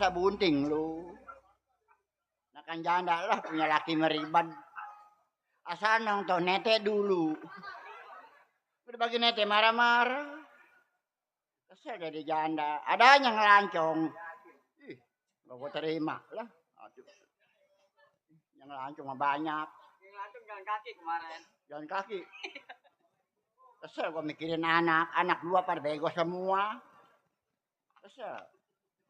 Masa bunting lu. Nah kan janda lah punya laki meribad. Asal nonton nete dulu. Udah bagi nete marah-marah. Kesel jadi janda. Ada yang ngelancong. Ih, gak gue terima lah. Aduh. Yang ngelancong mah banyak. Yang langsung jalan kaki kemarin. Jalan kaki. Kesel gue mikirin anak dua pada bego semua. Kesel.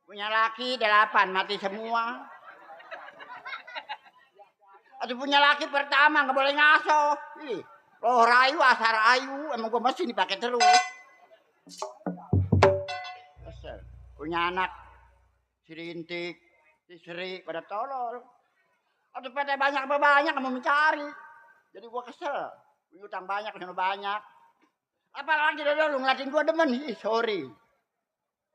Punya laki 8 mati semua. Aduh punya laki pertama nggak boleh ngaso. Ih, loh rayu asar ayu emang gue mesti dipakai terus. Kesel. Punya anak si Rintik, si Sri pada tolol. Aduh pada banyak kamu mencari. Jadi gue kesel. Punya utang banyak, banyak. Apalagi lu ngeliatin gua demen, sorry.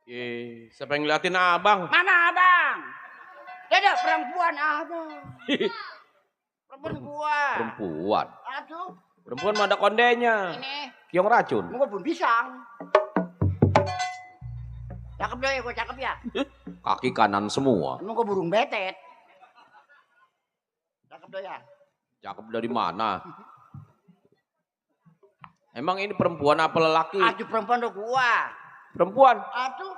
Siapa yang ngeliatin abang? Mana abang? Ada perempuan ada. Perempuan gua. Perempuan? Aduh. Perempuan mah ada kondenya. Ini. Kiong racun. Gua pun pisang. Cakep deh, gua cakep ya. Kaki kanan semua. Emang gua burung betet. Cakep deh ya. Cakep dari mana? Emang ini perempuan apa lelaki? Aduh perempuan tuh gua. Perempuan? Aduh.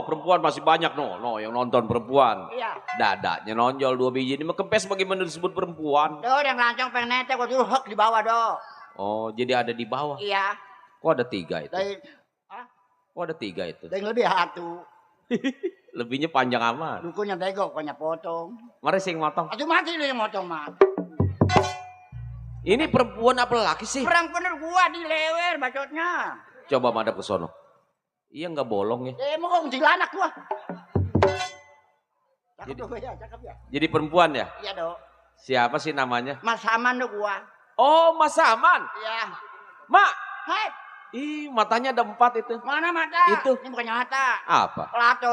Perempuan masih banyak yang nonton perempuan. Iya. Dadanya nonjol 2 biji, ini mah kempes bagaimana disebut perempuan? Yang lancong pengen nete gua tuh hek di bawah Oh, jadi ada di bawah? Iya. Kok ada 3 itu? Kok ada 3 itu? Yang lebih satu. Lebihnya panjang amat. Dukunya bego, pokoknya potong. Mari sing motong. Aduh mati lu yang motong mah. Ini perempuan apa laki sih? Perempuan gua di lewer bacotnya. Coba madap ke sono. Iya nggak bolong ya. Emang kok kuntilanak gua. Cakep ya. Jadi perempuan ya? Iya dok. Siapa sih namanya? Mas Saman dok gua. Oh Mas Saman. Iya. Mak. Hai. Ih matanya ada 4 itu. Mana mata? Itu. Ini bukannya mata. Apa? Lato.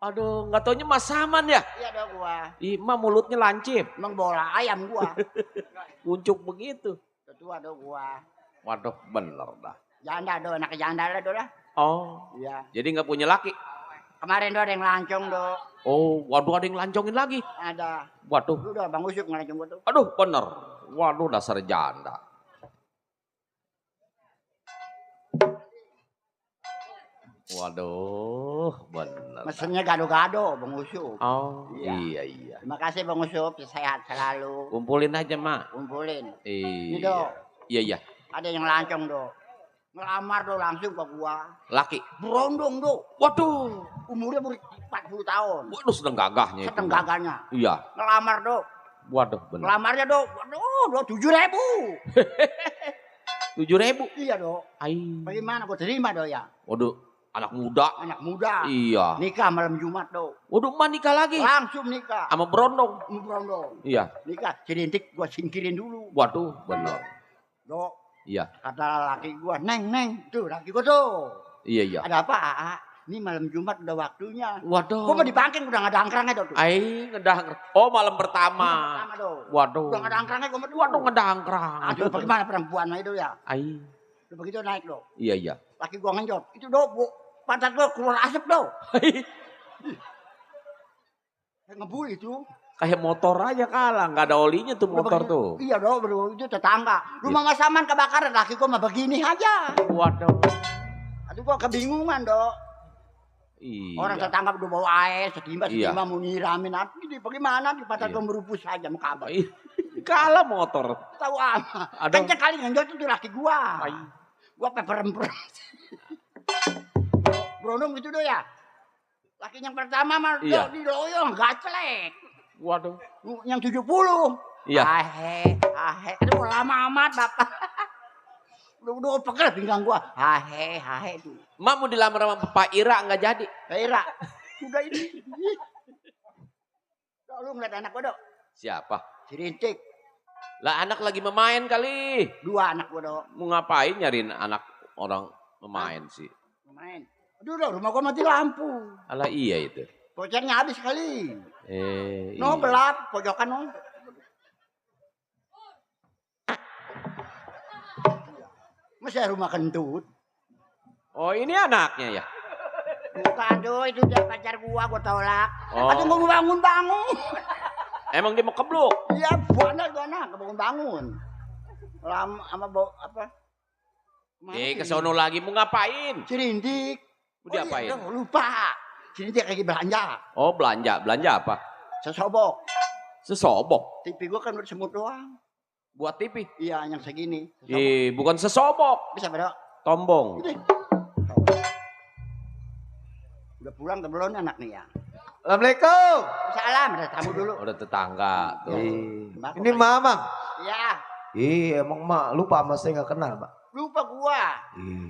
Aduh, nggak taunya Mas Saman ya? Iya dong gua. Ih, mah mulutnya lancip. Emang bola ayam gua. Kuncuk begitu. Ketua dong gua. Waduh, bener dah. Janda dong, anak janda lah dong lah. Oh. Iya. Jadi nggak punya laki? Kemarin dong ada yang lancong dong. Oh, waduh ada yang lancongin lagi. Ada. Waduh. Lu udah Bang Usyuk ngelancong gua tuh. Aduh, bener. Waduh, dasar janda. Waduh, bener. Mesennya gado-gado Bang Usyuk. Oh, iya. Terima kasih Bang Usyuk, sehat selalu. Kumpulin aja, Mak. Kumpulin. Iya. Ini dong. Iya. Ada yang lancong dong. Ngelamar dong langsung ke gua. Laki. Berondong dong. Waduh. Umurnya 40 tahun. Waduh, sedang gagahnya. Sedang gagahnya. Iya. Ngelamar dong. Waduh, bener. Ngelamarnya dong. Waduh, 7.000. 7.000? Iya dong. Bagaimana gua terima dong ya? Waduh, anak muda. Anak muda. Iya. Nikah malam Jumat dong. Waduh, emak nikah lagi. Langsung nikah. Sama berondong. Berondong. Iya. Nikah. Cilintik gua singkirin dulu. Waduh, bener. Dok. Iya. Kata laki gua, Neng. Tuh laki gua tuh. Iya. Ada apa, Aa? Ini malam Jumat udah waktunya. Waduh. Gua mau dipangking udah gak ada angkrangnya tuh. Ngedah. Oh, malam pertama. Pertama dong. Waduh. Udah gak ada angkrangnya gua mau. Waduh, ngedah angkrang. Aduh, bagaimana perempuan itu ya? Udah begitu naik dong. Iya. Laki gua ngenjot. Itu dong, pantat gua keluar asap dong. Kayak ngebul itu. Kayak motor aja kalah, nggak ada olinya tuh motor tuh. Iya dong, itu tetangga. Rumah Mas Saman kebakaran, laki gua mah begini aja. Waduh. Aduh gua kebingungan dong. Iya. Orang tetangga udah bawa air, setimba mau nyiramin. Ini bagaimana di pantat gua merupus saja mukabak. Kalah motor. Tahu apa? Kenceng kali ngenjot itu laki gua. Gua peperemper. Berondong gitu dong ya. Laki yang pertama mah di loyong gaclek. Waduh. Yang 70. Iya. Ahe. Aduh lama amat bapak. Udah pegel pinggang gua. Ahe tuh. Mak mau dilamar sama Pak Ira nggak jadi. Pak Ira. Udah ini. Lu ngeliat anak gua dok. Siapa? Si Rintik. Lah anak lagi memain kali. 2 anak gua dok. Mau ngapain nyariin anak orang memain sih? Main. Aduh rumah gua mati lampu. Alah iya itu. Kocernya habis kali. Iya. Gelap, pojokan no. Masa rumah kentut. Oh ini anaknya ya? Bukan tuh, itu dia pacar gua tolak. Oh. Atau gua bangun-bangun. Emang dia mau keblok? Iya, buana bangun-bangun. Lama sama apa? Ke sono lagi mau ngapain? Cirindik. Mau diapain? Iya, lupa. Cirindik lagi belanja. Oh, belanja apa? Sesobok. Sesobok. TV gua kan udah semut doang. Buat TV. Iya, yang segini. Bukan sesobok. Bisa berapa? Tombong. Ini. Udah pulang belum anak nih ya? Assalamualaikum. Salam, ada tamu dulu. Udah tetangga tuh. Ini Mamang. Iya, Emang mak lupa sama saya nggak kenal, Mak. lupa gua.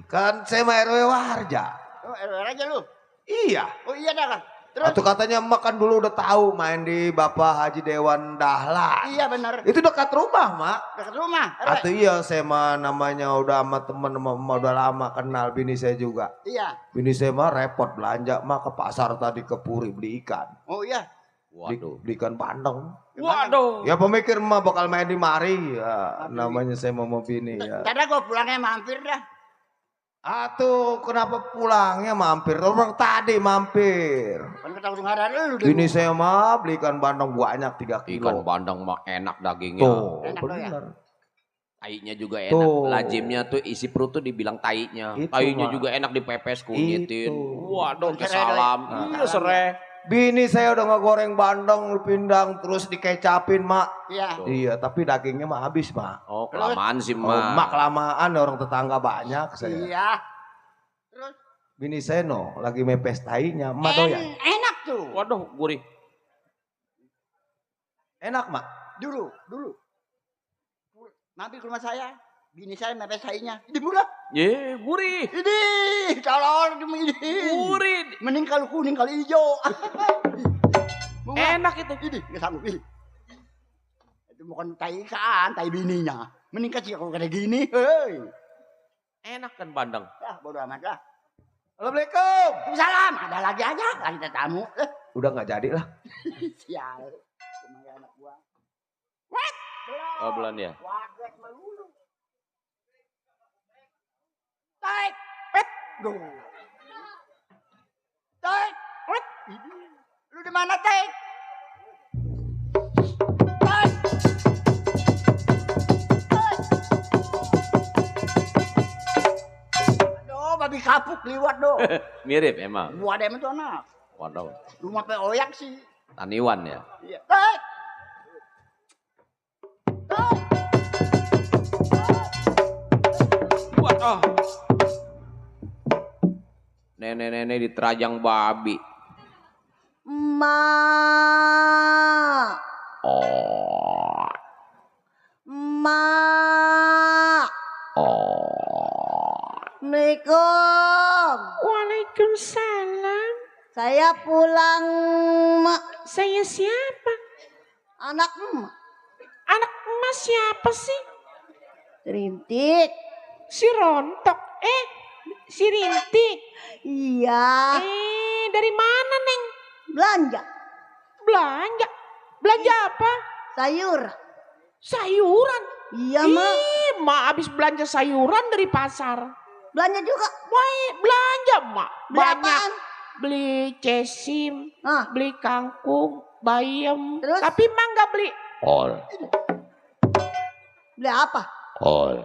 Kan saya mah RW Warja. Oh, error aja lu. Iya. Oh iya dah. Terus? Atau katanya emak kan dulu udah tahu main di Bapak Haji Dewan Dahlan. Iya benar. Itu dekat rumah, Mak. Dekat rumah. Atau iya saya mah namanya udah sama temen sama emak udah lama kenal bini saya juga. Iya. Bini saya mah repot belanja mah ke pasar tadi ke Puri beli ikan. Oh iya. Waduh. Beli ikan bandeng. Waduh. Ya pemikir mah bakal main di mari ya. Namanya saya mau bini ya. Tadi gua pulangnya mampir dah. Atuh kenapa pulangnya mampir? Orang tadi mampir. Kan ketemu ada lu. Bini saya mah beli ikan bandeng banyak 3 kilo. Ikan bandeng mah enak dagingnya. Tuh, Enak loh ya? bener. Tainya juga enak. Tuh. Lazimnya tuh isi perut tuh dibilang tainya. Itu, Tainya Mak. juga enak dipepes kunyitin. Itu. Waduh, Serai, kesalam. Doi. Iya, serai. Bini saya udah ngegoreng bandeng pindang terus dikecapin, Mak. Iya. Tuh. Iya, tapi dagingnya mah habis, Mak. Oh, kelamaan sih, Oh, Mak. Mak kelamaan orang tetangga banyak saya. Iya. Terus Bini saya lagi mepes tainya, Mak doyan. enak tuh. Waduh, gurih. Enak, Mak. Dulu. Mampir ke rumah saya. Bini saya mepes sainya. Ini murah. Ye, gurih. Ini calon ini. Gurih. Mending kalau kuning kalau hijau. Enak itu. Ini nggak sanggup ini. Itu bukan tai ikan, tai bininya. Mending kasih kalau kayak gini. Hei. Enak kan bandeng. Ah, bodo amat lah. Assalamualaikum. Salam. Ada lagi aja. Lagi ada tamu. Udah nggak jadi lah. Sial. Cuma anak gua. Oh, belum ya. Waduh, melulu. Taik. Pet. Duh. Taik. Pet. Lu di mana, Taik? Taik. Aduh, babi kapuk liwat do. Mirip emang. Gua ada itu anak. Waduh. Rumah Pe Oyak sih. Taniwan ya. Iya. Taik. Taik. Waduh. Nenek-nenek diterajang babi. Ma, Oh. ma, Oh. Assalamualaikum. Waalaikumsalam. Saya pulang, Ma. Saya siapa? Anak emak. Anak emas siapa sih? Rintik. Si Rontok. Si Rintik. Iya. Dari mana, Neng? Belanja. Belanja. Belanja apa? Sayur. Sayuran. Iya, Ma. Mak habis belanja sayuran dari pasar. Belanja juga. Wah, belanja, Mak. Beli Banyak. apaan? Beli cesim, Ah, beli kangkung, bayam. Terus? Tapi Mak nggak beli. Ol. beli apa? Ol.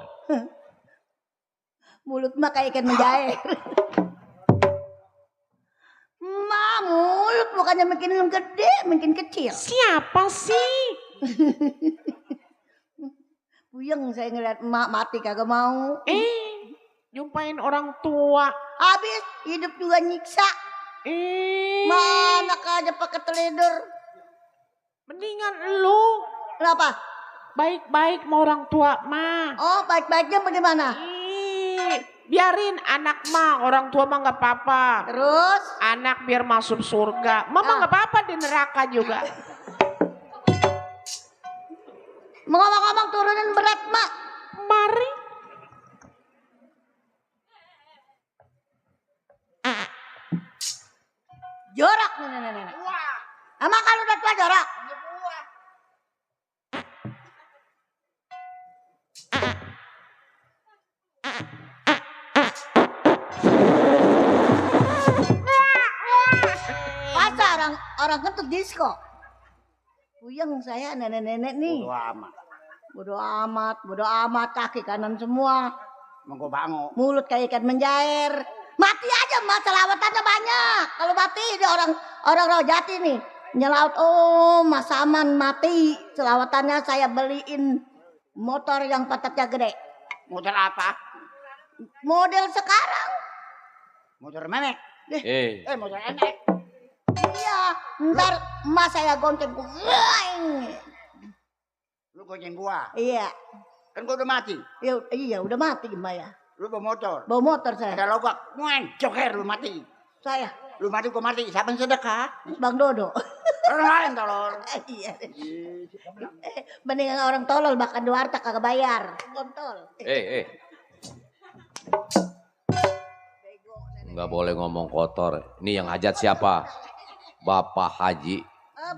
Mulut mah kayak ikan menjair. Ma, mulut bukannya makin gede, makin kecil. Siapa sih? Puyeng saya ngeliat emak mati kagak mau. Nyumpain orang tua. Habis hidup juga nyiksa. Mana aja pakai teledor. Mendingan lu Kenapa? baik-baik sama orang tua mah. Oh, baik-baiknya bagaimana? Biarin anak mah, orang tua mah nggak apa-apa. Terus? Anak biar masuk surga. Mama Ah. nggak apa-apa di neraka juga. Mau ngomong-ngomong turunin berat, Mak. Mari. Jorak nih. Emang kalau udah tua jorak? orang kentut disco. Puyeng saya nenek-nenek nih. Bodo amat. Bodo amat, kaki kanan semua. Monggo bango. Mulut kayak ikan menjair. Mati aja mas, selawatannya banyak. Kalau mati dia orang Rawajati nih. Nyelaut, oh Mas Saman mati. Selawatannya saya beliin motor yang patatnya gede. Motor apa? Model sekarang. Motor memek. Motor enek. Iya, ntar emas saya gonceng. Lu gonceng gua. Iya. Kan gua udah mati. Iya, udah mati gimana ya? Lu bawa motor. Bawa motor saya. Ada logak. Joker lu mati. Saya. Lu mati gua mati. Siapa yang sedekah? Bang Dodo. Orang lain tolol. Iya. Mendingan orang tolol makan di warteg kagak bayar. Kontol. Nggak boleh ngomong kotor. Ini yang hajat siapa? Bapak Haji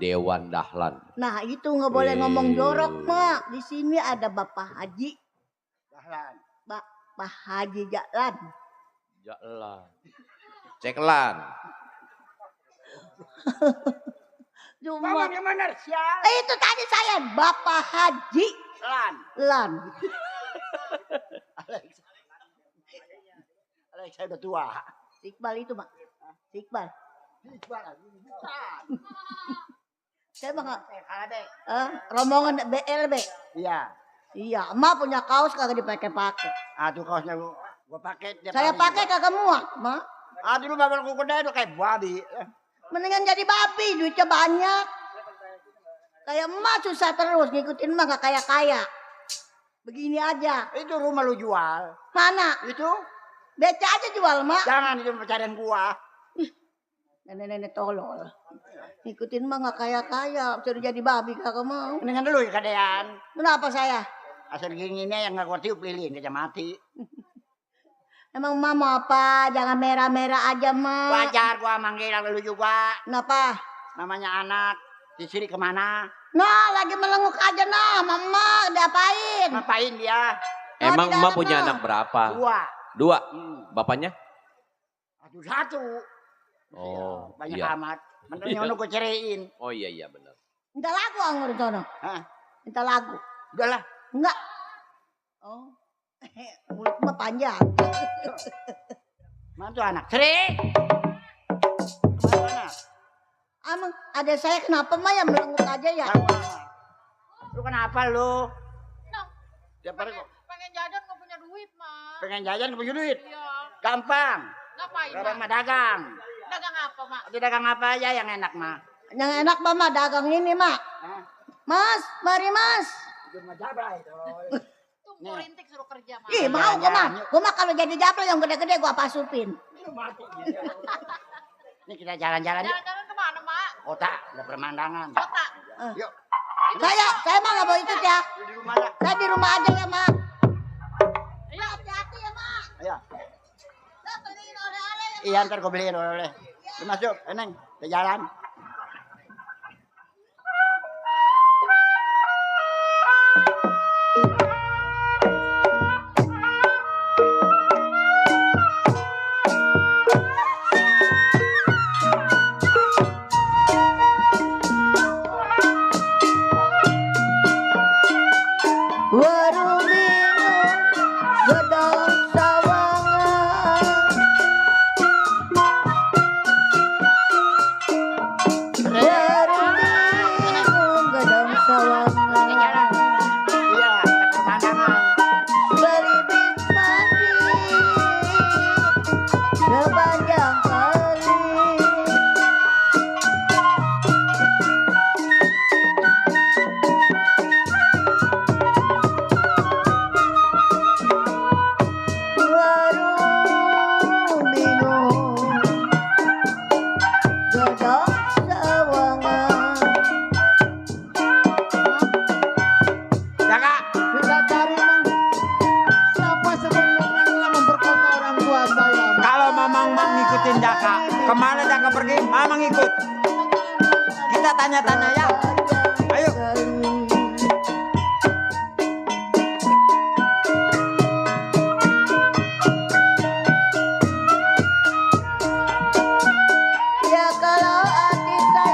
Dewan Dahlan. Nah itu nggak boleh ngomong jorok mak. Di sini ada Bapak Haji. Dahlan. Bapak Haji Jalan. Ceklan. Cuma yang bener sial. itu tadi saya Bapak Haji Lan. Alex saya udah tua. Iqbal itu mak. Iqbal. Saya mah nggak. Rombongan BLB. Iya, emak punya kaos kagak dipakai-pakai. Tuh kaosnya gua pakai. Saya pakai kagak muat, mak. Dulu babal kuku udah kayak babi. Mendingan jadi babi, duitnya banyak. Kayak emak susah terus ngikutin emak gak kaya-kaya. Begini aja. Itu rumah lu jual. Mana? Itu? Beca aja jual, mak. Jangan itu pencarian gua. Nenek-nenek tolol. Ngikutin emak gak kaya-kaya. Suruh jadi babi kagak mau. Mendingan dulu ya kadean. Kenapa saya? Asal gininya yang gak kuat tiup lilin kerja mati. Emang emak mau apa? Jangan merah-merah aja, mak. Wajar gua manggil lu juga. Kenapa? Namanya anak. Disini kemana? Nah, lagi melenguk aja nah, mama. Diapain? Ngapain dia? Emang di emak dalam, punya Mak. anak berapa? Dua. 2. Bapaknya? Satu. Oh, Banyak iya. amat. Menurutnya gua ceriin. Oh iya benar. Minta lagu anggur sono. Hah? Minta lagu. Udahlah. Enggak. Oh. Mulut mah panjang. Mana tuh anak? Sri. Mana? Emang ada saya kenapa mah ya melenguk aja ya? Lu kenapa lu? Tiap hari kok. Pengen jajan gak punya duit, Mak. Pengen jajan gak punya duit? Iya. Gampang. Ngapain, Sekarang Mak? mah dagang. Dagang apa, Mak? Ada dagang apa aja yang enak mah? Yang enak mama dagang ini mak. Hah? Mas, mari mas. Itu mah jabra itu. Tunggu rintik suruh kerja, Mak. Ih mau gua mah. Gua mah kalau jadi japla yang gede-gede gua pasupin. Ini kita jalan-jalan yuk. Jalan-jalan kemana, Mak? Kota, ada pemandangan. Kota. Yuk. Saya mah nggak mau ikut ya. Lu di rumah dah. Saya di rumah aja ya mak. Ayo. Hati-hati ya mak. Ayo. Saya beliin oleh-oleh ya. Iya ntar gua beliin oleh-oleh. Lu masuk, Eneng. Kita jalan. Warung bingung gedong sawangan. Warung bingung gedong sawangan. Iya, ada pemandangan. Beli bis mandi sepanjang kali. Warung bingung gedong sawangan. Jaga. Kita cari mang siapa sebenarnya yang telah memperkosa orang tua saya. Kalau Mamang ngikutin Jaka, kemana Jaka pergi, Mamang ikut. Kita tanya-tanya ya. Ayo. Ya kalau hati saya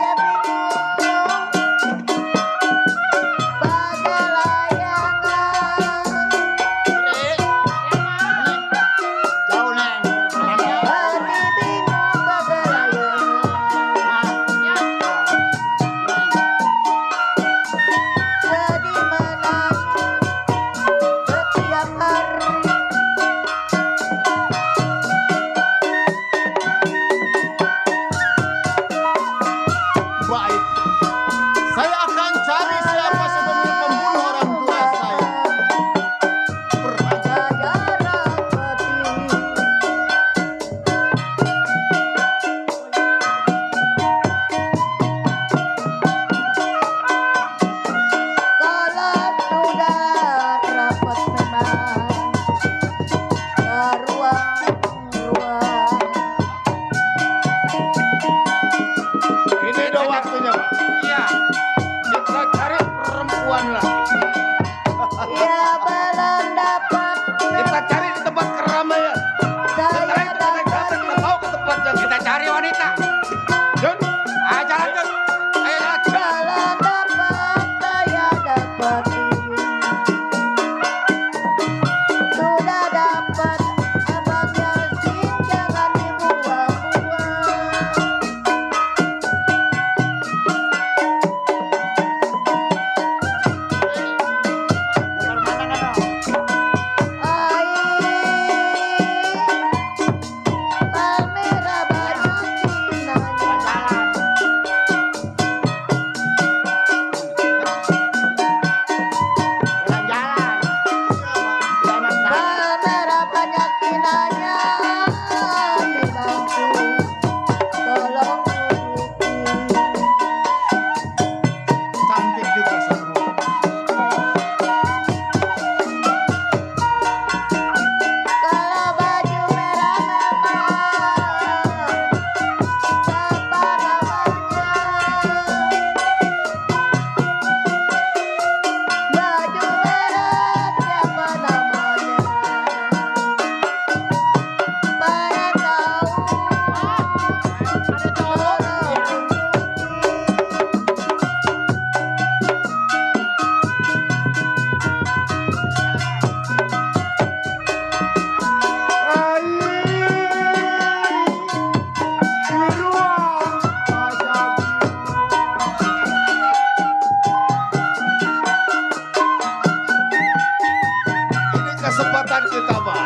Ini kesempatan kita, Pak.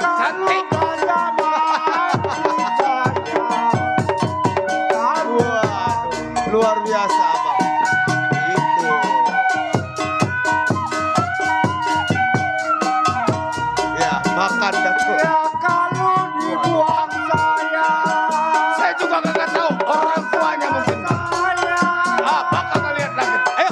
Cantik. Wah, luar biasa, Bang. Itu. Ya, makan dah tuh. Saya juga nggak tahu orang tuanya mungkin. Ah, bakal lihat lagi. Ayo.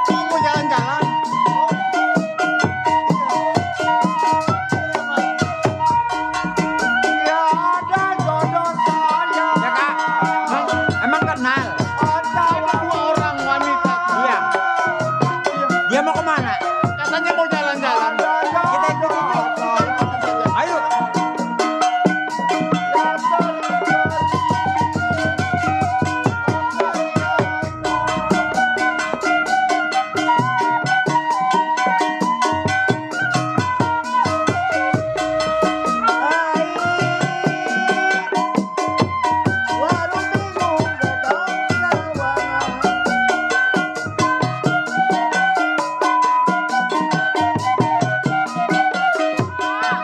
Mau jalan-jalan? Ya kak, emang kenal? Dua orang wanita. Iya. Dia mau kemana? Katanya mau jalan-jalan. Kita ikutin yuk. Ayo.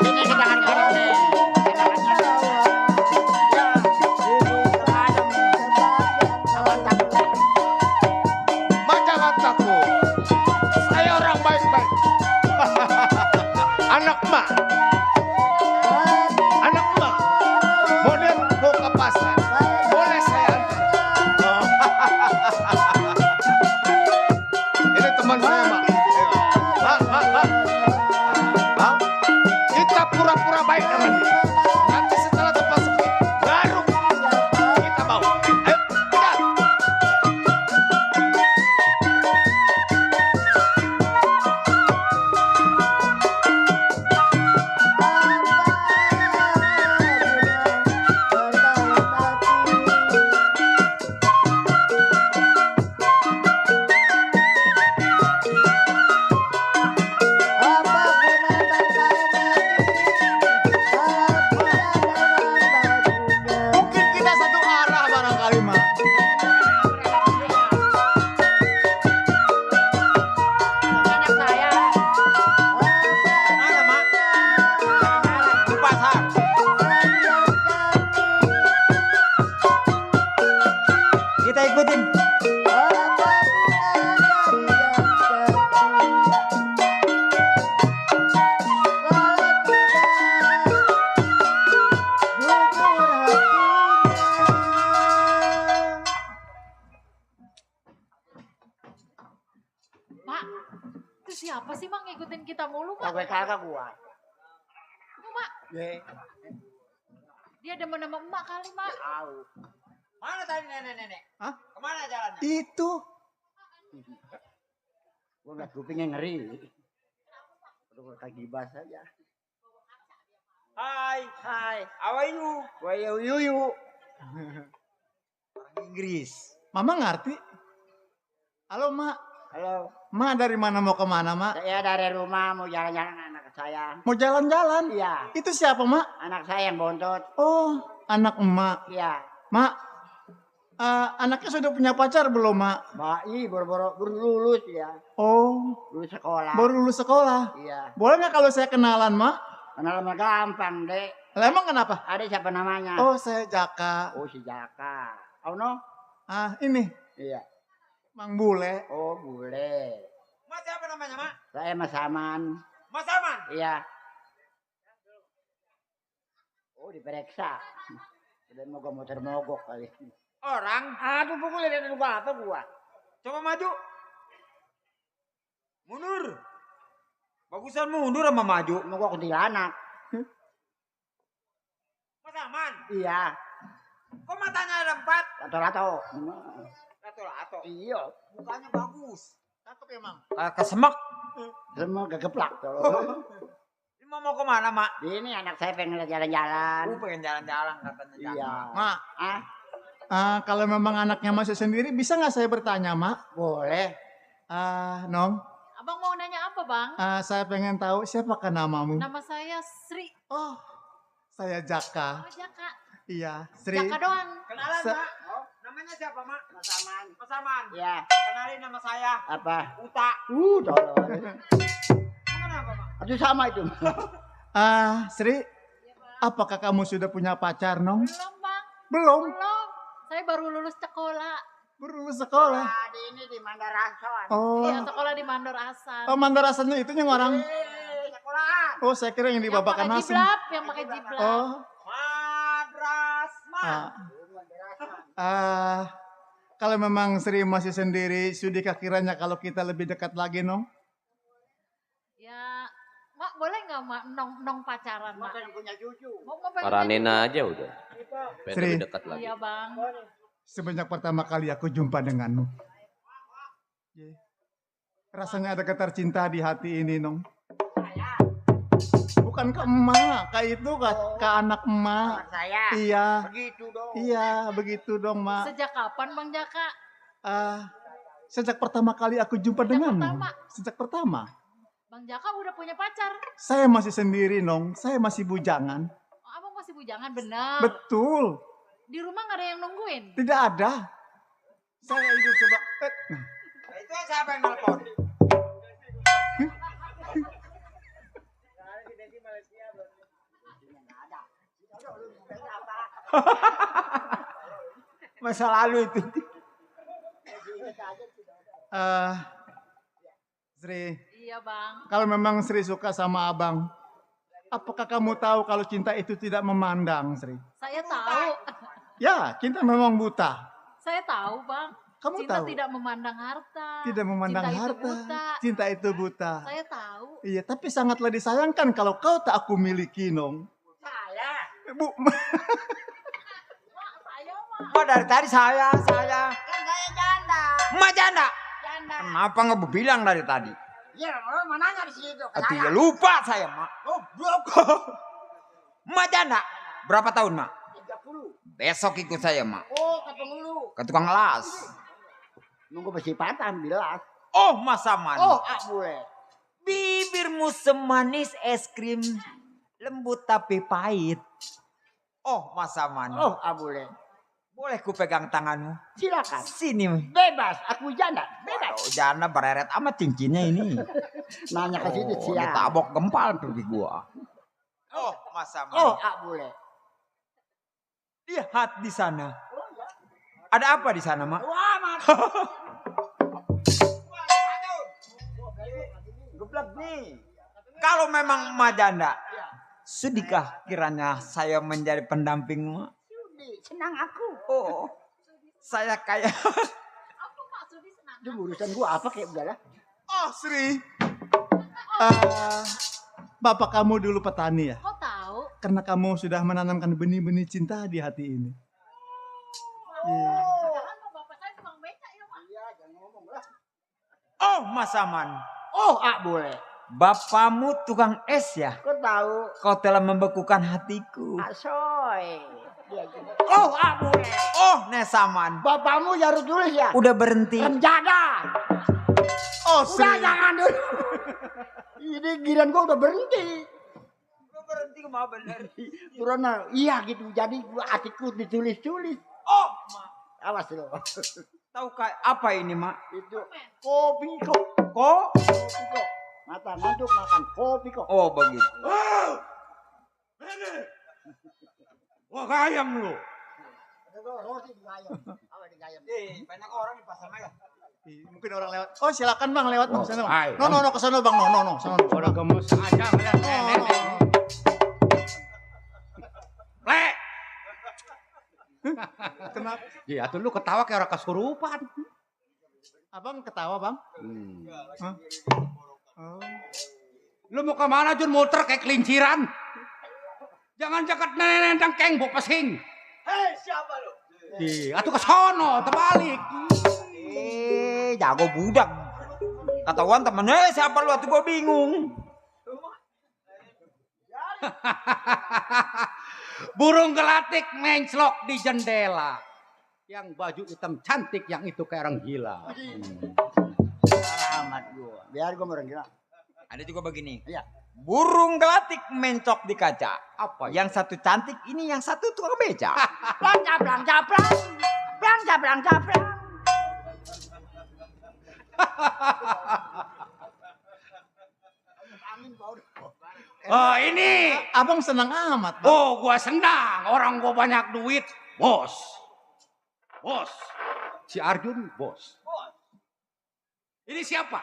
Sini kita ngarep nih. Jangan takut. Saya orang baik-baik. Anak emak. Anak emak. Mau lihat mau ke pasar. Boleh saya antar. Oh. Ini teman saya, Mak. Mak. Mak. Kita pura-pura baik dengan dia. Nanti setelah tempat sepi, baru kita bawa. Ayo, kejar. Mungkin kita satu arah barangkali, Mak. Anak saya. Mana, Mak? Di pasar. Kita ikutin. Mak, itu siapa sih Mak ngikutin kita mulu Mak? Gue kagak gua. Mak, Ye, dia demen sama emak kali Mak. tahu. Mana tadi nenek-nenek? Hah? Kemana jalannya? Itu. Gua ngeliat kupingnya ngeri. Udah kaki gibas aja. Hai, Hai, how are you? gue yuyu. Orang Inggris. Mama ngerti? Halo, Mak. Halo, Mak dari mana mau kemana, Mak? saya dari rumah mau jalan-jalan anak saya. Mau jalan-jalan? Iya, Itu siapa, Mak? anak saya yang bontot. Oh, anak emak. Iya, Mak, anaknya sudah punya pacar belum, Mak? bayi baru lulus ya, Oh, lulus sekolah. baru lulus sekolah. Iya, Boleh nggak kalau saya kenalan, Mak? kenal mah gampang dek. Lah emang kenapa? Ada siapa namanya? Oh, saya Jaka. Oh si Jaka. Oh no, Ini Iya. Mang Bule. Oh, bule. Mas siapa namanya, Mak? Saya Mas Aman. Mas Aman. Iya. Oh, diperiksa. Udah mogok kali. Orang. Aduh, pukulnya dari lupa apa gua. Coba maju. Mundur. Bagusan mundur sama maju. Mogok kuntilanak. Mas Aman. Iya. Kok matanya ada 4? Lato-lato. Lato-lato. Iya. Mukanya bagus. Cakep emang. Kayak kesemek. Semua kegeplak tuh. Ini mau kemana, Mak? Ini anak saya pengen lihat jalan-jalan. Pengen jalan-jalan katanya. Iya. Mak, Ah, kalau memang anaknya masih sendiri, bisa nggak saya bertanya, Mak? boleh. Nong, Abang mau nanya apa, Bang? saya pengen tahu siapakah namamu? Nama saya Sri. Oh, saya Jaka. Oh, Jaka. Iya, Sri. Jaka doang. Kenalan, Se- Mak. Namanya siapa, Mak? Mas Aman. Mas Aman. Iya. Kenalin nama saya. Apa? Uta. Tolong. Kenapa, Mak? Aduh sama itu. Sri, apakah kamu sudah punya pacar, Nong? Belum, Bang. Belum. Belum. Saya baru lulus sekolah. Baru lulus sekolah. Tadi ini di Mandarasan. Oh, Iya, sekolah di Mandor Asan. Mandarasannya itu yang orang. Sekolahan. Oh, saya kira yang di Yang Babakan pakai Hasan. jiblap, yang pakai jiblap. Oh, Madrasah. kalau memang Sri masih sendiri, sudikah kiranya kalau kita lebih dekat lagi, Nong? Ya, Mak boleh nggak Mak nong pacaran, Mak? Yang punya cucu. Mau pengen Paranin aja udah. Pengen Sri. lebih dekat lagi. Iya, Bang. Semenjak pertama kali aku jumpa denganmu. Rasanya ada getar cinta di hati ini, Nong. Bukan ke emak, ke itu, ke anak emak. Anak saya. Iya, Begitu dong. iya, begitu dong, Mak. Sejak kapan, Bang Jaka? Sejak pertama kali aku jumpa denganmu. pertama? Sejak pertama. Bang Jaka udah punya pacar. Saya masih sendiri, Nong. Saya masih bujangan. Oh, Abang masih bujangan, bener. Betul. Di rumah nggak ada yang nungguin. Tidak ada. Saya hidup coba. Itu siapa yang nelpon? Masa lalu itu. Sri, Iya, Bang. kalau memang Sri suka sama abang, apakah kamu tahu kalau cinta itu tidak memandang, Sri? Saya tahu. Ya, cinta memang buta. Saya tahu, Bang. Kamu Cinta tahu? tidak memandang harta. Tidak memandang Cinta itu harta. buta. Cinta itu buta. Saya tahu. Iya, tapi sangatlah disayangkan kalau kau tak aku miliki, Nong. Saya. Bu, Mak, saya, Mak. Oh, dari tadi saya. Kan saya janda. Emak janda. Janda. Kenapa nggak bilang dari tadi? Ya, lo mau nanya di situ. Ke Aduh, saya. ya lupa saya, Mak. Oh, blok. Emak janda. Berapa tahun, Mak? 30. Besok ikut saya, Mak. Oh, ketemu lu. Ke tukang las. Nunggu bersifatan, bilas. Oh, Mas Aman. Oh, boleh. Bibirmu semanis es krim. Lembut tapi pahit. Oh, Mas Aman. Oh, boleh. Boleh ku pegang tanganmu? Silakan. Sini. Bebas, aku janda. Bebas. Oh, janda bereret amat cincinnya ini. Nanya ke situ Oh, siap. ditabok gempal pergi gua. Oh, Mas Aman. Oh, boleh. Lihat di sana. Ada apa di sana, Mak? Wah, mat. Geblek nih. Kalau memang Emak janda, sudikah kiranya saya menjadi pendampingmu? Senang aku. Oh, saya kayak... Apa maksudnya senang? Itu urusan gua apa kayak udahlah. oh, Sri. Bapak kamu dulu petani ya? Kok tahu? Karena kamu sudah menanamkan benih-benih cinta di hati ini. Iya. Jangan kok bapak saya tukang beca ya, Mak. Iya, jangan ngomong lah. Oh, Mas Aman. Oh, boleh. Bapamu tukang es ya? Kau tahu. Kau telah membekukan hatiku. Asoy. Dia juga. Oh, boleh. Oh, Nesaman. Bapakmu jarut tulis ya? Udah berhenti. Penjada. Oh, Sri. Udah jangan dulu. Ini giran gua udah berhenti. Udah berhenti mau bener. Turun, iya gitu. Jadi gua hatiku ditulis-tulis. Oh, Awas lo. tahu kayak apa ini, Mak? Itu kopi kok. Kok? Kopi kok. Mata ngantuk makan kopi kok. Oh, begitu. Wah, ayam lu. Banyak orang di pasar Maya. Mungkin orang lewat. Oh, silakan Bang lewat Bang. Sana, Bang. Hai. No, ke sana Bang. No. Sana. Orang gemes aja ngeliat nenek. Le. Kenapa? Iya tuh lu ketawa kayak orang kesurupan. Abang ketawa, Bang? Hah? Oh. Lu mau kemana Jun, muter kayak kelinciran? Jangan jaket nenek dengkeng bawa pesing. Hei, siapa lu? Iya, atuh ke sono, terbalik. Jago budak. Ketahuan temennya siapa lu? Atuh gua bingung. Burung gelatik menclok di jendela. Yang baju hitam cantik, yang itu kayak orang gila. Amat gua. Biar gua orang gila. Ada juga begini. Iya. Burung gelatik mencok di kaca. Apa ya? Yang satu cantik, ini yang satu tukang beca. Plang caplang caplang. Plang caplang caplang. Oh ini. Abang senang amat, Bang. Oh gua senang. Orang gua banyak duit. Bos. Si Arjun bos. Ini siapa?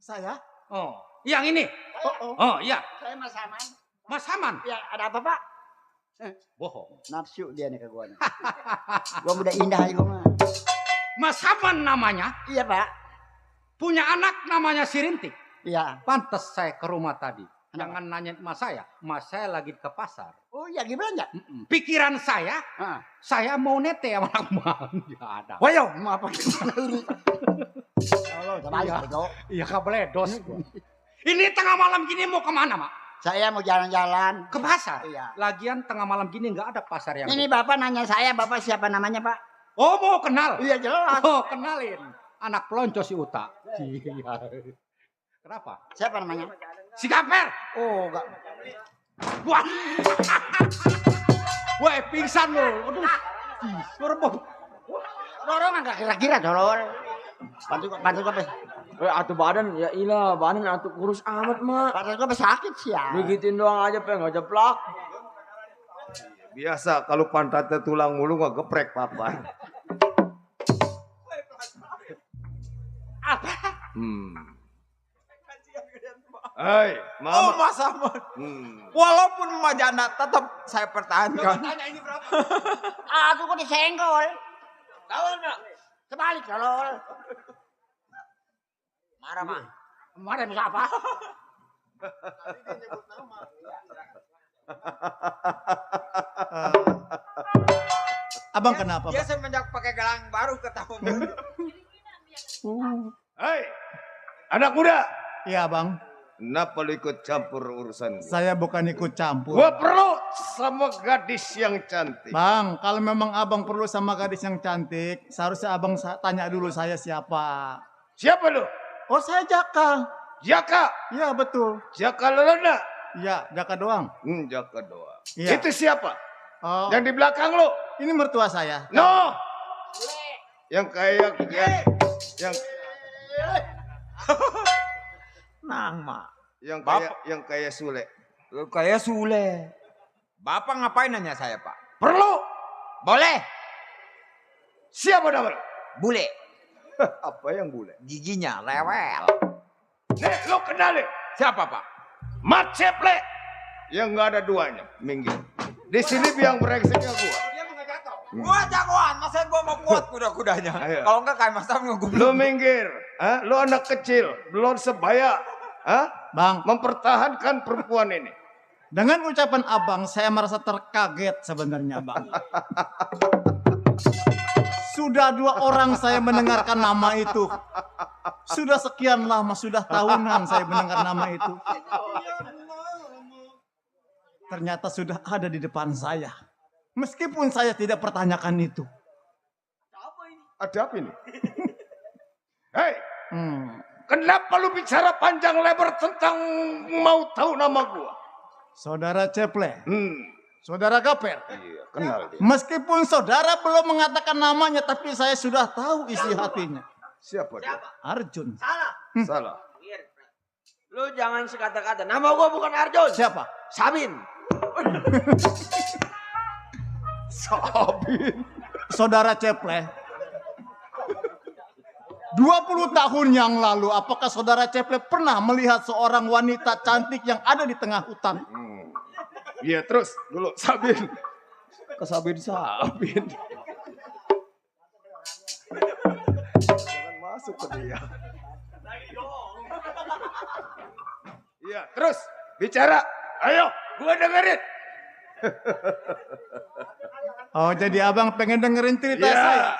Saya? Oh, yang ini. Oh. Oh iya. Saya Mas Saman. Mas Saman. Ya, ada apa, Pak? Bohong. Nafsu dia nih ke gua nih. Gua udah indah aja gua mah. Mas Saman namanya. Iya, Pak. Punya anak namanya Sirintik. Iya. Pantes saya ke rumah tadi. Jangan nanya mas saya lagi ke pasar. Oh iya, gimana ya? Pikiran saya, Ah. saya mau nete sama anak bang. Ya ada. Wayo, mau apa gimana ini? Halo, Iya. bego. Iya kabeledos. Ini tengah malam gini mau kemana mak? Saya mau jalan-jalan. Ke pasar. Iya. Lagian tengah malam gini nggak ada pasar yang. Ini Bapak nanya saya, Bapak siapa namanya, Pak? Oh mau kenal? Iya, jelas. Oh kenalin. Anak pelonco si Uta. Iya. Kenapa? Siapa namanya? Si Gaper. Oh, enggak. Wah. Wah, pingsan lo. Aduh. Sorbo. Dorong enggak kira-kira, Dolor. Bantu gua, Atuh badan ya ilah badan atuh kurus amat mak. Bantu gua sakit sih ya. Begituin doang aja pengen nggak jeplak. Biasa kalau pantatnya tulang mulu nggak geprek papa. Apa? Hai, Oh Mas Ahmad. Walaupun Mama Janda tetap saya pertahankan. Tanya ini berapa? Aku kok disenggol. Tahu enggak? Sebalik, Dolor. Marah, Mak. Marah bisa apa? Abang kenapa, Dia Bang? semenjak pakai gelang baru ketahuan. Hai, anak muda. Iya, Bang. Kenapa lu ikut campur urusan gua? Saya bukan ikut campur. Gua perlu sama gadis yang cantik. Bang, kalau memang Abang perlu sama gadis yang cantik, seharusnya Abang tanya dulu saya siapa. Siapa lu? Oh, saya Jaka. Jaka. Iya, betul. Jaka Lelana. Iya, Jaka doang. Jaka doang. Iya. Itu siapa? Oh, Yang di belakang lu? ini mertua saya. No. Yang kayak yang Nang mak. yang kayak Sule. Kayak Sule. Bapak ngapain nanya saya Pak? Perlu. Boleh. Siapa nama lu? Bule. Apa yang bule? Giginya rewel. Nih, lu kenalin. Siapa Pak? Mat Ceple. Yang nggak ada duanya. Minggir. Di sini biang brengseknya gua. Gua jagoan, masa gua mau kuat kuda-kudanya. Ayo. Kalau enggak kayak Mas Tam ngegublok. Lu minggir. Hah? Lu anak kecil. Belum sebaya. Hah? Bang, Mempertahankan perempuan ini. dengan ucapan Abang, saya merasa terkaget sebenarnya, Bang. Sudah 2 orang saya mendengarkan nama itu. Sudah sekian lama, sudah tahunan saya mendengar nama itu. Ternyata sudah ada di depan saya. Meskipun saya tidak pertanyakan itu. Ada apa ini? Hei, Hmm. kenapa lu bicara panjang lebar tentang mau tahu nama gua? Saudara Ceple, Hmm, Saudara Gaper. iya, kenal dia. Meskipun saudara belum mengatakan namanya, tapi saya sudah tahu isi hatinya. Siapa dia? Arjun. Salah. Lu jangan sekata-kata. Nama gua bukan Arjun. Siapa? Sabin. Sabin. Saudara Ceple, 20 tahun yang lalu, apakah saudara Ceple pernah melihat seorang wanita cantik yang ada di tengah hutan? Iya terus dulu Sabin. Ke Sabin. Jangan masuk ke dia. Iya terus bicara. Ayo gua dengerin. Oh, jadi abang pengen dengerin cerita Iya. saya?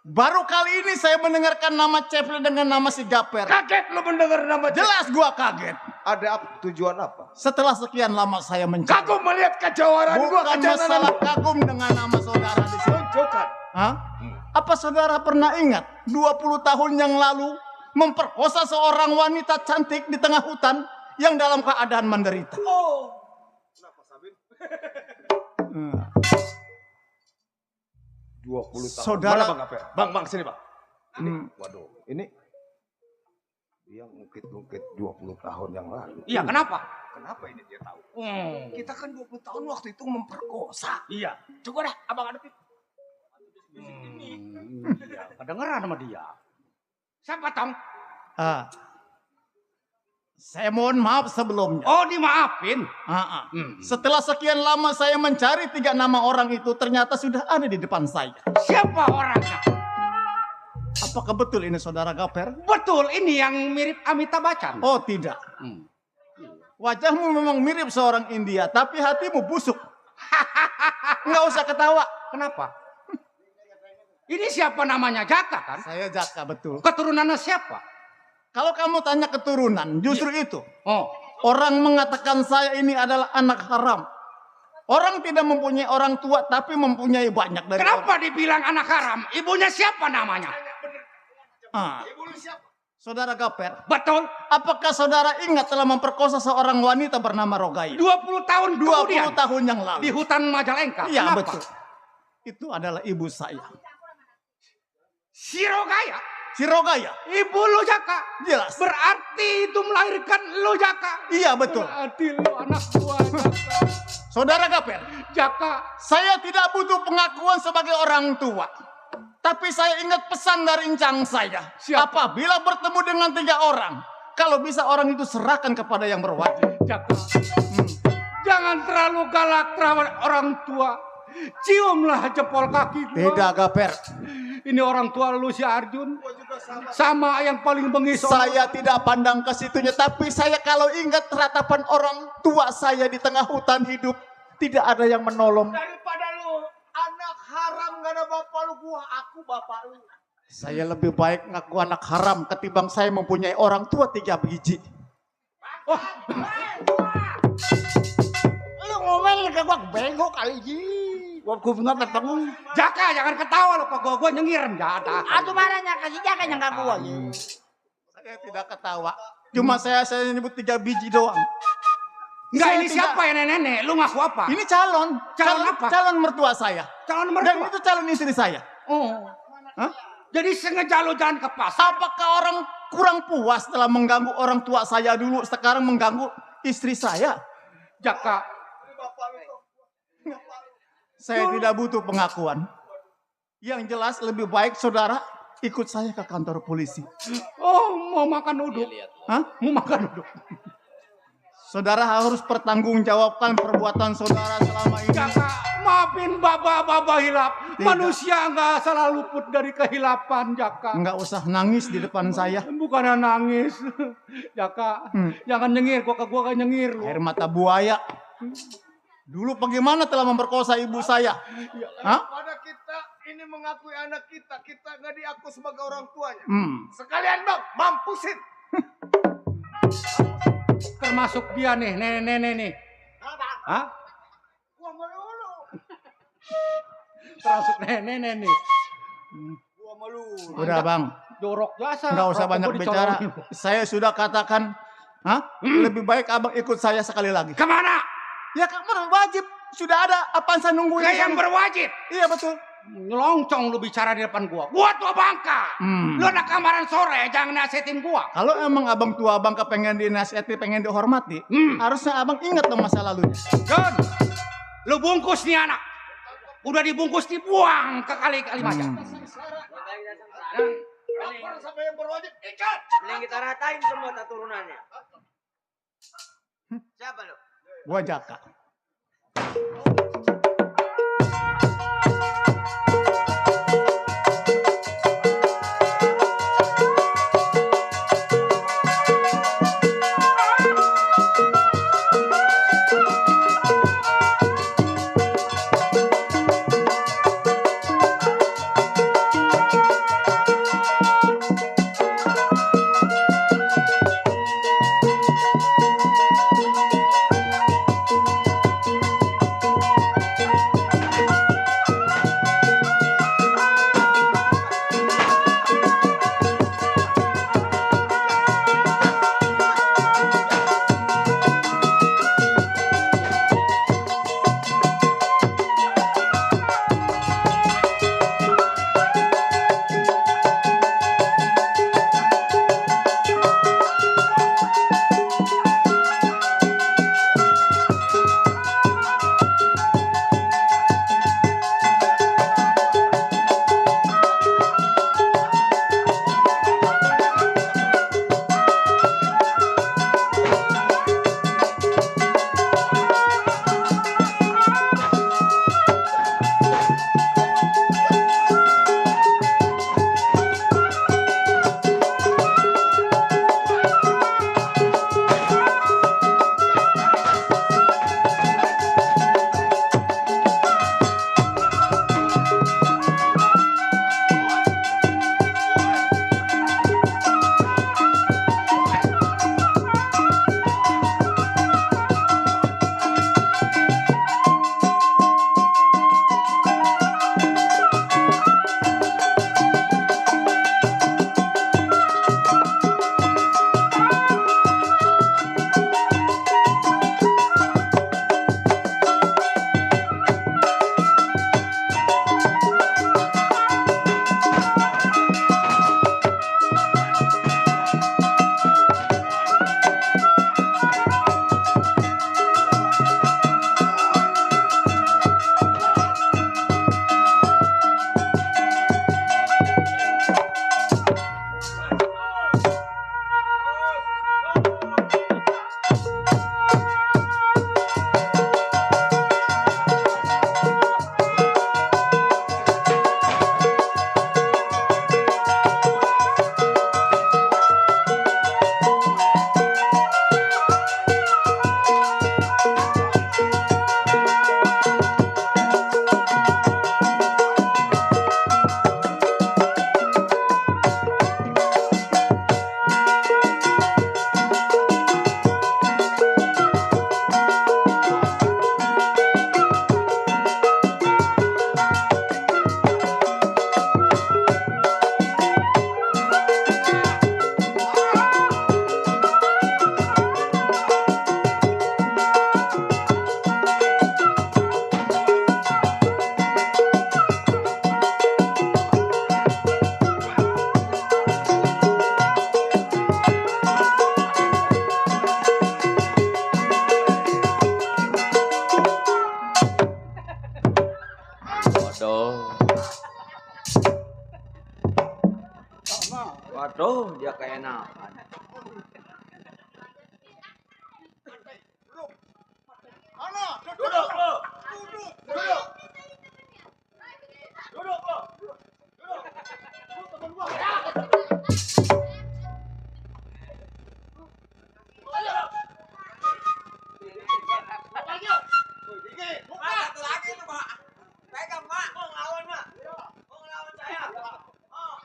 Baru kali ini saya mendengarkan nama Ceple dengan nama si Gaper. Kaget lu mendengar nama dia. Jelas gua kaget. Ada tujuan apa? Setelah sekian lama saya mencari. Kagum melihat kejawaran gua, Bukan kejantanan masalah gua. kagum dengan nama saudara di sini. Tunjukkan. Hah? Apa saudara pernah ingat 20 tahun yang lalu memperkosa seorang wanita cantik di tengah hutan yang dalam keadaan menderita? Oh. Kenapa Sabin? 20 tahun. Saudara- Mana Bang Aper? Bang, sini Bang. Ini, waduh, ini dia ngungkit-ngungkit 20 tahun yang lalu. Iya, kenapa? Kenapa ini dia tahu? Kita kan 20 tahun waktu itu memperkosa. Iya. Coba dah, abang hadapin. Iya, kedengeran sama dia. Siapa Tong? Saya mohon maaf sebelumnya. Oh, dimaafin. Setelah sekian lama saya mencari 3 nama orang itu, ternyata sudah ada di depan saya. Siapa orangnya? Apakah betul ini saudara Gaper? Betul, ini yang mirip Amitabh Bachchan. Oh tidak. Wajahmu memang mirip seorang India, tapi hatimu busuk. Nggak usah ketawa. Kenapa? Ini siapa namanya? Jaka kan? Saya Jaka, betul. Keturunannya siapa? Kalau kamu tanya keturunan, justru itu. Oh, Orang mengatakan saya ini adalah anak haram. Orang tidak mempunyai orang tua, tapi mempunyai banyak dari kenapa dibilang anak haram? Ibunya siapa namanya? Saudara Gaper, Betul, apakah saudara ingat telah memperkosa seorang wanita bernama Rogaya? 20 tahun 20 kemudian tahun yang lalu. di hutan Majalengka. Iya, Kenapa? betul. Itu adalah ibu saya. Si Rogaya, Si Rogaya. ibu lu Jaka. Jelas. Berarti itu melahirkan lu Jaka. Iya, betul. Berarti lu anak gua Jaka. Saudara Gaper, Jaka, saya tidak butuh pengakuan sebagai orang tua. Tapi saya ingat pesan dari encang saya. Siapa? Apabila bertemu dengan 3 orang, kalau bisa orang itu serahkan kepada yang berwajib. Jaka. Jangan terlalu galak terhadap orang tua. Ciumlah jempol kaki gua. Tidak, Gaper. Ini orang tua lu si Arjun. Sama yang paling bengis. Saya tidak pandang ke situnya, tapi saya kalau ingat ratapan orang tua saya di tengah hutan hidup, tidak ada yang menolong. Daripada lu anak haram gak ada bapak lu, gua aku bapak lu. Saya lebih baik ngaku anak haram ketimbang saya mempunyai orang tua 3 biji. Lu ngomel ke gua bego kali ji. Gua bingung ketemu. Jaka, jangan ketawa lu, kok gua nyengir jatah. Atuh marahnya kasih jaga yang gak gua. Saya tidak ketawa. Cuma saya nyebut 3 biji doang. Enggak, Saya ini tidak- siapa ya nenek? Lu ngaku apa? Ini calon. Calon apa? Calon mertua saya. Calon Dan mertua. itu calon istri saya. Oh. Hah? Jadi sengaja lu jalan ke pasar. Apakah orang kurang puas setelah mengganggu orang tua saya dulu, sekarang mengganggu istri saya? Jaka, Saya tidak butuh pengakuan. Yang jelas lebih baik saudara ikut saya ke kantor polisi. oh mau makan uduk. Hah? Mau makan uduk. Saudara harus pertanggungjawabkan perbuatan saudara selama ini. Jaka, maafin baba hilap. Tidak. Manusia enggak salah luput dari kehilapan, Jaka. Enggak usah nangis di depan saya. Bukan nangis. Jaka, jangan nyengir. Gua kan nyengir lu. Air mata buaya. Dulu bagaimana telah memperkosa ibu saya? Hah? Pada kita ini mengakui anak kita gak diaku sebagai orang tuanya. Sekalian bang, mampusin. Termasuk dia nih, nenek-nenek nih. Hah? Gua melulu. Termasuk nenek-nenek nih. Gua melulu. Udah bang, Jorok jasa. enggak usah Rokok banyak gua bicara. dicolongin. Saya sudah katakan, lebih baik abang ikut saya sekali lagi. Kemana? Ya kamu wajib, sudah ada. Apaan saya nungguin? Ke di yang sana? berwajib. Iya betul. Ngeloncong lu bicara di depan gua. Gua tua bangka. Lu anak kamaran sore, jangan nasihatin gua. Kalau emang abang tua bangka pengen dinasihati, pengen dihormati, harusnya abang ingat dong masa lalunya. John, Lu bungkus nih anak. Udah dibungkus dibuang ke kali Kalimaja. Sampai yang berwajib ikat. Mending kita ratain semua turunannya. Siapa lu? Gua Jaka. Waduh, dia keenakan. Duduk lo. Duduk. Duduk lo. Duduk. Temen gua. Satu lagi tuh, Pak. Pegang, Pak. Mau ngelawan, Pak. Mau ngelawan saya. Oh.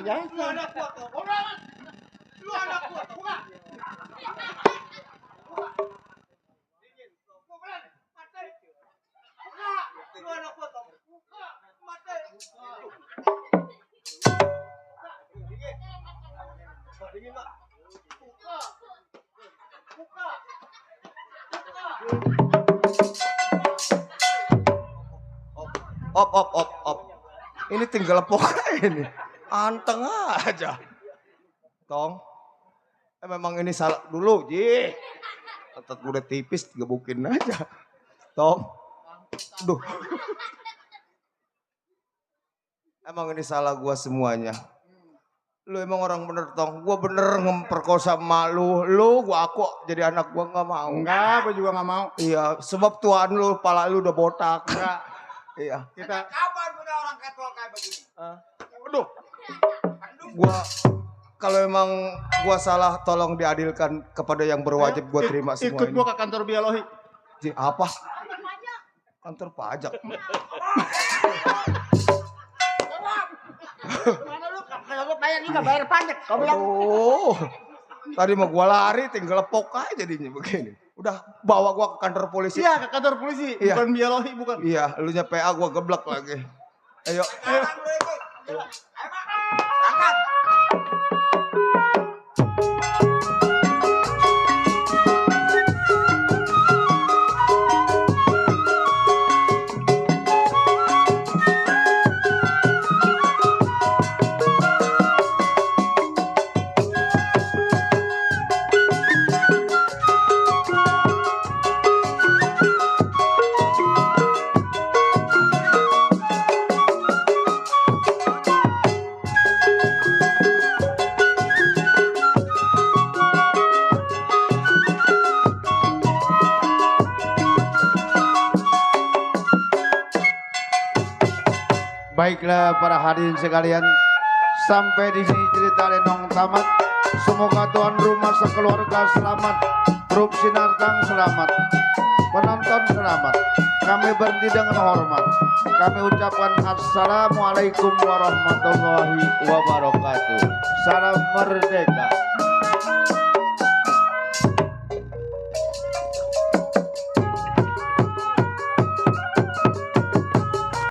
aja. Lu anak gua tuh. Buka. Lu anak gua. Buka. Op. Ini tinggal lepok ini. Anteng aja. Tong. Memang ini salah dulu, Ji. Otot gue udah tipis, gebukin aja. Tong. Duh. Emang ini salah gua semuanya. Lu emang orang bener, Tong. Gua bener ngemperkosa emak lu. Aku jadi anak gua nggak mau. Enggak, gua juga nggak mau. Iya, sebab tuan lu, pala lu udah botak. Enggak. Iya. Kita Kapan punya orang ketol kayak begini? aduh. Gua kalau emang gua salah, tolong diadilkan kepada yang berwajib gua terima semua Ikut ini. gua ke kantor biologi. Ji, apa? Kantor pajak. Mana lu kalau lu bayar juga bayar pajak. Kau bilang Oh. Tadi mau gua lari, tinggal lepok aja jadinya begini. Udah bawa gua ke kantor polisi. Iya, ke kantor polisi, Iya. bukan biologi, bukan. Iya, lu nya PA gua geblek lagi. Ayo. Angkat. Baiklah para hadirin sekalian, sampai di sini cerita Lenong tamat. Semoga tuan rumah sekeluarga selamat, grup Sinartang selamat, penonton selamat. Kami berhenti dengan hormat. Kami ucapkan Assalamualaikum warahmatullahi wabarakatuh. Salam merdeka.